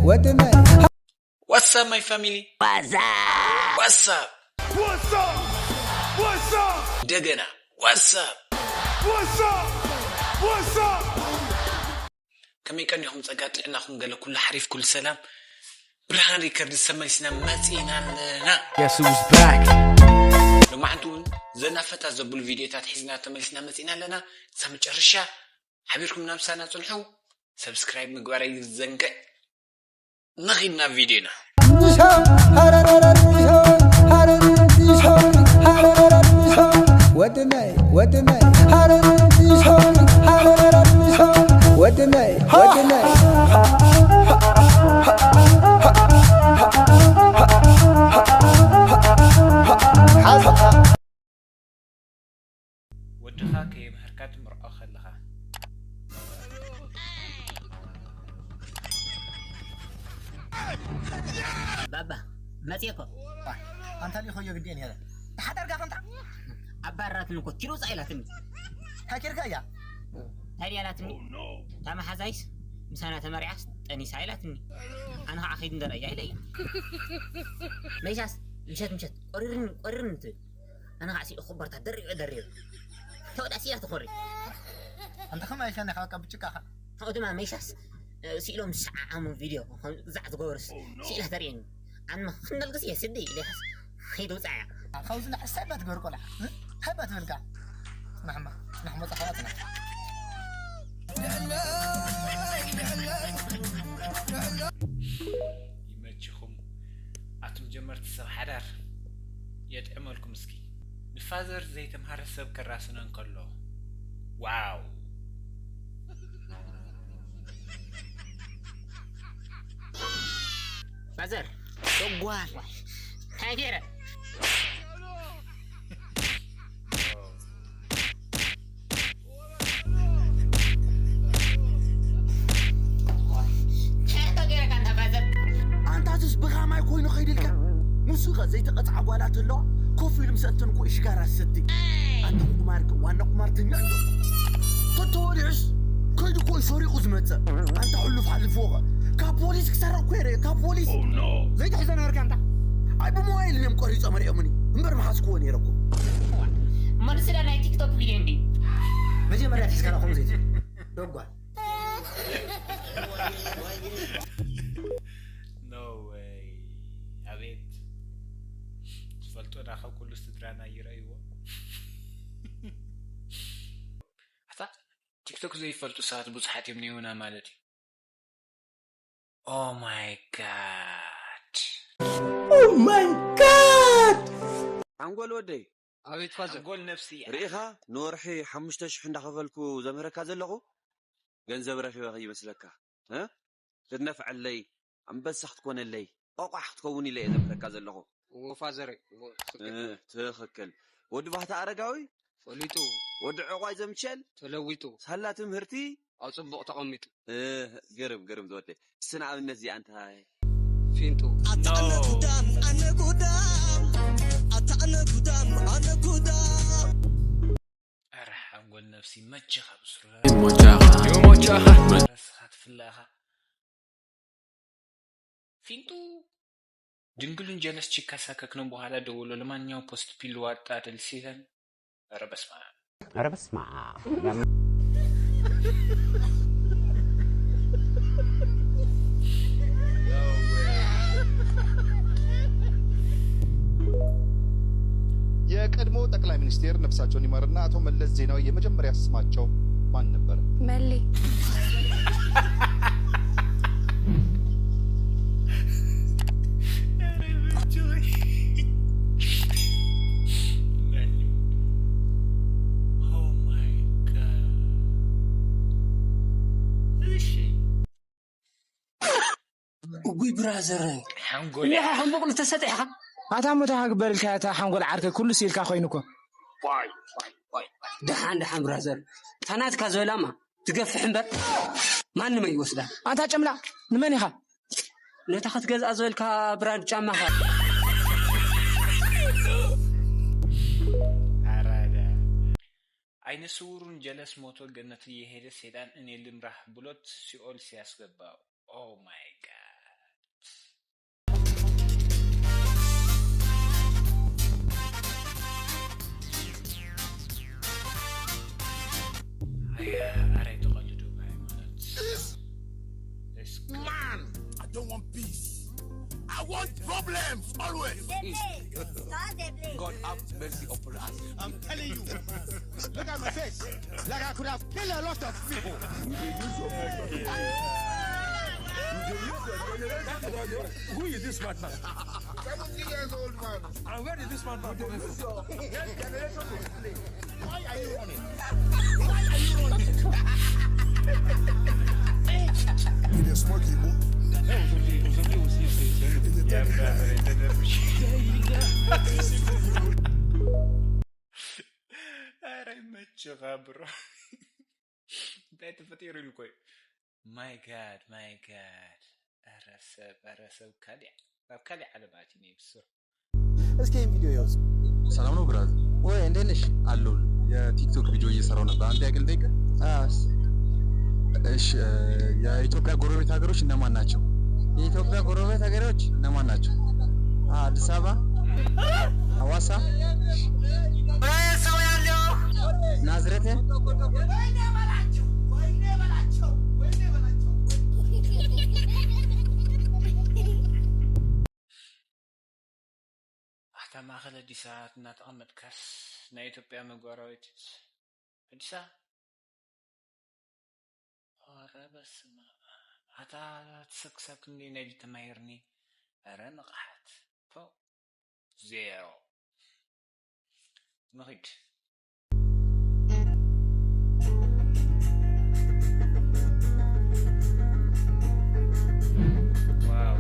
ወድመ What's up my family? What's up? What's up? What's up? እንደገና What's up? What's up? What's up? ከመይ ቀኒኹም? ጸጋ ጥዕናኹም ገለ ኩሉ ሓሪፍ ኩሉ ሰላም። ብርሃን ሪከርድስ ተመሊስና መጺና ኣለና። Guess who's back? ሎማዓንቲ እውን ዘናፈታ ዘብሉ ቪድዮታት ሒዝና ተመሊስና መጺና ኣለና። እዛ መጨረሻ ሓቢርኩም ናብ ምሳና ጽንሑ። ሰብስክራይብ ምግባር ኣይዘንግዕ። ንኺድ ናብ ቪድዮና። ወድመይ ወድመይ ወድመይ ወድመይ ወድኻ ከየምሃርካ ትምርዖ ከለኻ። ባባ መፅየ እኮ። ኣንታ ሊኾዮ ግዴን ያለ ተሓዳርጋ ከምታ ኣባራትኒ እኮ ኪድ ውፃእ ኢላትኒ። ሃኪርካ እያ እንታይ ድያ ኢላትኒ? እታ መሓዛይስ ምሳና ተመሪዓስ ጠኒሳ ኢላትኒ። ኣነ ከዓ ከይድ እንደረያ ኢለ እየ። መይሻስ ምሸት ምሸት ቆሪርኒ ቆሪርኒ ትብል። ኣነ ከዓ ሲሉ ኮበርታ ደሪበ ደሪበ ተወዳ ሲላ ትኾሪ። ኣንታ ከማ ኢልካ ናይ ሓወካ ብጭቃኻ ካብኡ ድማ መይሻስ ስኢሎም ዝሰዓዓሙ ቪድዮ ዛዕ ዝገበሩስ ስኢላ ተርእየኒ። ኣንማ ክነልግስ እየ ስዲ ኢለስ ከይድ ውፃያ። ካብዚ ንሕሳይ ባት ገር ቆልዓ ሃይ ባት በልካ ጽናሕማ ጽናሕ መጻ ከዋ ጽናሕ ይመችኹም ኣቱም ጀመርቲ ሰብ ሓዳር የጥዕመልኩም። እስኪ ንፋዘር ዘይተምሃረ ሰብ ከራስነ እንከሎ ዋው። ፋዘር ጓል እንታይ ገይረ ኣንታትስ ብኻማይ ኮይኑ ኸይድልካ ንሱ ኸ ዘይተቐፅዓ ጓላት ኣለዋ ኮፍ ኢሉ ምሰተን ኮ ሽጋራ ሰቲ ኣንታ ቁማር ዋና ቁማርተኛ ኣሎ ተተወዲዑስ ከይዱ ኮ ሰሪቑ ዝመፀ ኣንታ ሕሉፍ ሓልፍዎ ኸ ካብ ፖሊስ ክሰርቕ ኮ ይረ ካብ ፖሊስ ዘይትሕዘ ነበርካ እንታ ኣይ ብሞባይል እዮም ቆሪፆ መሪኦምኒ እምበር መሓዝክዎ ነይረኩ መልስዳ ናይ ቲክቶክ ቪድዮ እንዲ መጀመርያ ሒዝካ ናኹም ዘይት ደጓል No way። ኣቤት ዝፈልጡና ካብ ኩሉ ስድራና ይረእይዎ። ኣታ ቲክቶክ ዘይፈልጡ ሰባት ብዙሓት እዮም ነይሁና ማለት እዩ። Oh my god። Oh my god! ሓንጎል ወደይ ኣቤት ፋዘር ሓንጎል ነፍሲ ርኢኻ ንወርሒ ሓሙሽተ ሽሕ እንዳኸፈልኩ ዘምህረካ ዘለኹ ገንዘብ ረኺበ ከይመስለካ እ ክትነፍዐለይ ኣንበሳ ክትኮነለይ ቆቋሕ ክትከውን ኢለ እየ ዘምህረካ ዘለኹ እዎ ፋዘር እዎ ስክል እ ትኽክል ወዲ ባህታ ኣረጋዊ ፈሊጡ ወዲ ዕቋይ ዘምቸል ተለዊጡ ሳላ ትምህርቲ ኣብ ጽቡቕ ተቐሚጡ እ ግርም ግርም ዝወደይ እስቲ ንኣብነት እዚኣ እንታይ ፊንጡ ኣታ ኣነ ጉዳም ኣነ ጉዳም ኣታ ኣነ ጉዳም ኣነ ጉዳም ኧረ ሓንጎል ነፍሲ መቸኻ ብስሩ ሞቻኻ ረስኻ ትፍላኻ ፊንጡ ድንግሉን ጀለስ ቺካ ሳከክነው በኋላ ደውሎ ለማንኛው ፖስት ፒል ዋጣ ደልሲለን ኧረ በስመ ኣብ ኧረ በስመ ኣብ የቀድሞ ጠቅላይ ሚኒስቴር ነፍሳቸውን ይማርና አቶ መለስ ዜናዊ የመጀመሪያ ስማቸው ማን ነበር? መሌ እጉይ ብራዘር ሓንጎል እኒኻ ሕንቡቕ ልተሰጢሕኻ ኣታ ሞታ ክበልልካ እታ ሓንጎል ዓርከይ ኩሉ ሲልካ ኮይኑ እኮ ደሓን ደሓን ብራዘር እታ ናትካ ዝበላማ ትገፍሕ እምበር ማንም ኣይወስዳ ኣታ ጨምላ ንመን ኢኻ ነታ ክትገዝኣ ዝበልካ ብራንድ ጫማኻ ኣራዳ አይነ ስውሩን ጀለስ ሞቶ ገነት እየሄደ ሴጣን እኔ ልምራህ ብሎት ሲኦል ሲያስገባው Oh my god Blame always. They blame. God they blame. God have mercy upon us. I'm telling you. Look at my face. Like I could have killed a lot of people. Who is this madman? Seventy years old man. And where is this madman coming from? That generation will play. Why are you running? Why are you running? You dey smoke Igbo? You dey take Igbo? ኧረ ይመችኻ ብሮ። እንታይ ተፈጢሩ ኢሉ እኮ እዩ። My God, my God. ኧረ ሰብ፣ ኧረ ሰብ ካሊእ፣ ኣብ ካሊእ ዓለም ኣትዩ ነይሩ ሰብ። እስኪ ይህን ቪዲዮ ይወፅ። ሰላም ነው ብራዘር? ወይ እንዴት ነሽ? አለሁልህ። የቲክቶክ ቪዲዮ እየሰራሁ ነበር። አንድ ጥያቄ ልጠይቅህ? አዎ፣ እሺ። እሺ፣ እ፣ የኢትዮጵያ ጎረቤት ሀገሮች እነማን ናቸው? የኢትዮጵያ ጎረቤት ሀገሮች እነማን ናቸው? አዲስ አበባ፣ ሐዋሳ፣ ሰው ያለው ናዝሬት። ኣታ ማእኸል ኣዲስ ኣበባ እናተቐመጥካስ ናይ ኢትዮጵያ መጓራዊት ኣዲስ ኣበባ። ኧረ በስመ ኣብ። ኣታ እቲ ሰብ ክሳብ ክንደይ ናይ ተማሂርኒ። ኧረ ንቕሓት። ፖ። ዜሮ። ንኺድ። ዋው።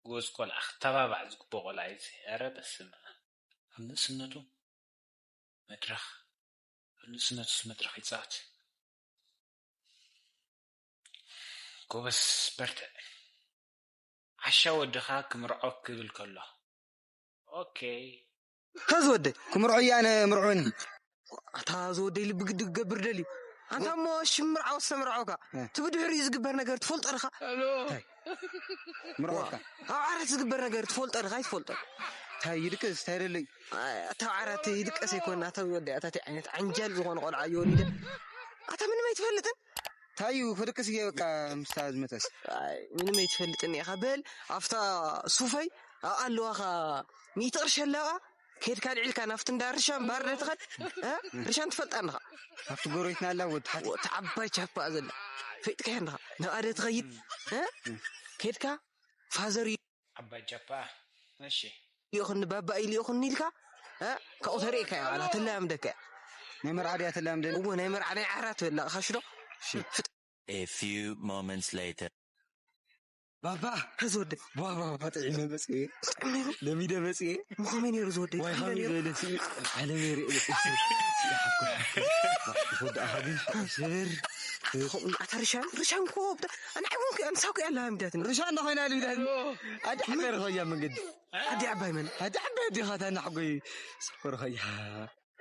ጎዝ ቆልዓ ክተባባዕ ዝግብኦ ቆልዓ እዩ እዚ። ኧረ በስመ ኣብ። ኣብ ንእስነቱ መድረኽ፣ ኣብ ንእስነቱስ መድረኽ ይጻወት። ጎበዝ በርትዕ። ዓሻ ወድኻ ክምርዖ ክብል ከሎ። ኦኬ። ከዚ ወደይ ክምርዖ እያ ኣነ ምርዖኒ። ኣታ እዚ ወደይ ልቢ ግዲ ክገብር ደልዩ። ኣንታ እሞ ሽም ምርዓው ዝተምርዓውካ እቲ ብድሕሪኡ ዝግበር ነገር ትፈልጦ ዲኻ? ሄሎ። ምርዖካ ኣብ ዓራት ዝግበር ነገር ትፈልጦ ዲኻ ኣይትፈልጦ? እንታይ ይድቅስ እንታይ ደለዩ? ኣታ ኣብ ዓራት ይድቀስ ኣይኮን ኣታ ወደይ ኣታ እንታይ ዓይነት ዓንጃል ዝኾነ ቆልዓ እዩ ወሊደ። ኣታ ምንም ኣይትፈልጥን? እንታይ እዩ ክድቅስ እየ በቃ ምስታ ዝመፀስ። ኣይ ምንም ኣይትፈልጥን ኢኻ በል ኣብታ ሱፈይ ኣብኣ ኣለዋኻ ሚእቲ ቅርሺ ኣለዋ ከድካ ኣልዒልካ ናብቲ እንዳ ርሻን ባር ዶ ትኸድ እ? ርሻን ትፈልጣ ኣለኻ ኣብቲ ጎረቤትና ኣላ ወዲ ሓቲ እቲ ዓባይ ቻፓ ዘላ ፈይጥካ ኣለኻ ናብኣ ዶ ትኸይድ እ? ከድካ ፋዘር ዓባይ ጃፓ። እሺ። ልኢኹኒ ባባ እዩ ልኢኹኒ ኢልካ እ? ካብኡ ተርእየካ እያ ዋላ ተላምደካ እያ ናይ መርዓ ድያ ተላምደኒ እዎ ናይ መርዓ ናይ ዓራት በላ ኻሽ ዶ A few moments later. ባባ ከዚ ወደ ባባ ጥዒመ መፅየ ለሚደ መፅየ ምኾመይ ነይሩ ዝወደ ዋይ ሃበይ ዝበለ ስኢ ዓለም የርኢ ወዲ ኣኻ ግን ሽብር ኣታ ርሻን ርሻን ኮ ኣነ ዓይውን ክያ ንሳኩ ያለ ሃምዳትን ርሻ እንዳኾይና ልሚዳት ኣዲ ዓባይ ረኸያ መንገዲ ኣዲ ዓባይ መን ኣዲ ዓባይ ኣዴኻታ እናሕጎይ ሰኮ ረኸያ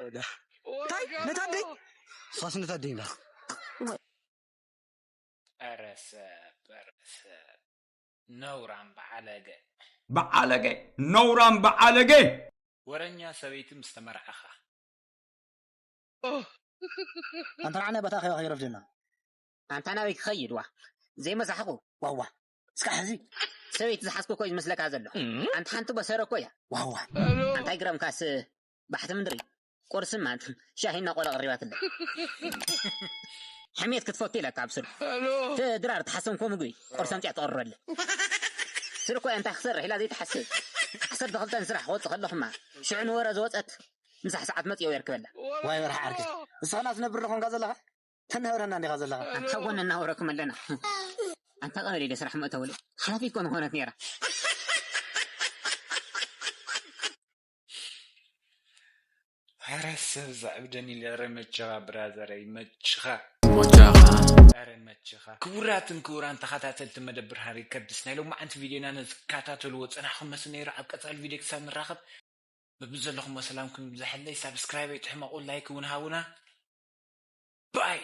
እንታይ ነታ ኣደይ ኻስ ነታ ኣደይና ኧረ ሰብ ኧረ ሰብ ነውራም በዓለገ በዓለገ ነውራም በዓለገ ወረኛ ሰበይቲ ምስ ተመርዓኻ ኣንተ ንዓና በታ ኸይረፍደና ኣንታ ናበይ ክኸይድ ዋ ዘይመሳሕቑ ዋዋ እስካ ሕዚ ሰበይቲ ዝሓዝኩ እኮ እዩ ዝመስለካ ዘሎ ኣንቲ ሓንቲ በሰረ እኮ እያ ዋዋ እንታይ ግረምካስ ባሕቲ ምድሪ ቁርሲ ማንት ሻሂ እናቆሎ ቀሪባትለ ሕሜት ክትፈቱ ኢለካ ኣብስሉ ድራር ተሓሰምኮ ምግቢ ቁርሲ ኣምፅያ ትቐርበለ ስርኮ እንታይ ክሰርሕ ኢላ ዘይትሓስብ ዓሰርተ ክልተን ስራሕ ክወፅእ ከለኹማ ሽዑ ንወረ ዝወፀት ምሳሕ ሰዓት መፅዮ የርክበላ ዋይ በርሓ ዓርከይ ንስኻ ትነብር ኾንካ ዘለኻ ተናብረና እንዲኻ ዘለኻ ኣንታ ጎን እናወረኩም ኣለና ኣንታ ቀበሌ ኢለ ስራሕ መእተውለ ሓላፊ እኮ ንኾነት ነይራ ኧረ ሰብ ዘዕብደኒ ኢለ ኧረ መችኻ ብራዘረይ መችኻ ሞቻኻ ኧረ መችኻ ክቡራትን ክቡራን ተኸታተልቲ መደብር ሃሪከርድስ ናይ ሎማዓንቲ ቪድዮና ንዝከታተልዎ ፅናሕኩም መስል ነይሩ ኣብ ቀፃሊ ቪድዮ ክሳብ ንራኸብ በብዘለኹሞ ሰላምኩም ይብዛሐለይ ሳብስክራይብ ኣይትሕመቑ ላይክ እውን ሃቡና ባይ